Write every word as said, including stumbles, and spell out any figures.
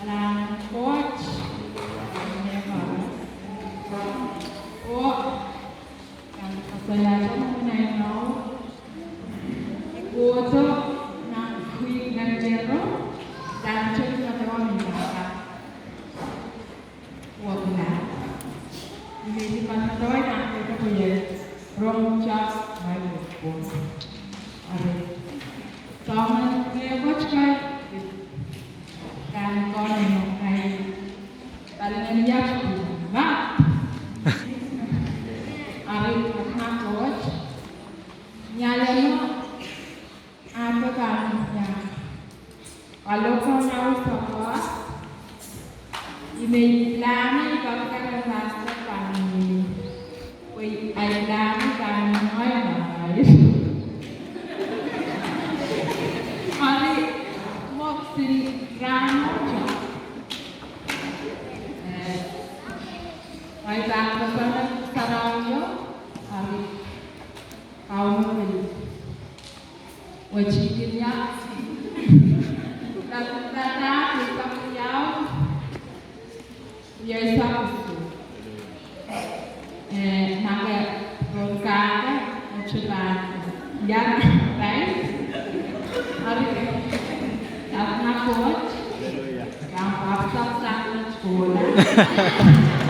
Alan Koht, oh, kan kasalehiong mwomwen ahi mour, kohdo nan pwihn en Ero, dan tepin medewe mi pahpa. Wekila. I men pahn medewe nan pwihn en Ero, rong tap, mai wekpon. Ari. Soangen mehkot kai, kan konen kai, pali ngehn iap, ma. Ari, ahpw Koht, ni alehdi, ahpw kan ia. Alokon au sapwa, I men pilahn, I pahn kak pahn sapwa ni. Pwe ahi pilahn kan ngehi ma ahi. Ari, mok sin rahn mwohtail. Eh, ahi pahn koasoia sarawio, ari, Kauno pil wetikin ia. Dada, dada, dada, ia. Ia, ia, ia. Eh, nahke ron kahke, eh, tiahk, ia, right? Ari, ia, ia Koht. Ia, ia, ia, ia.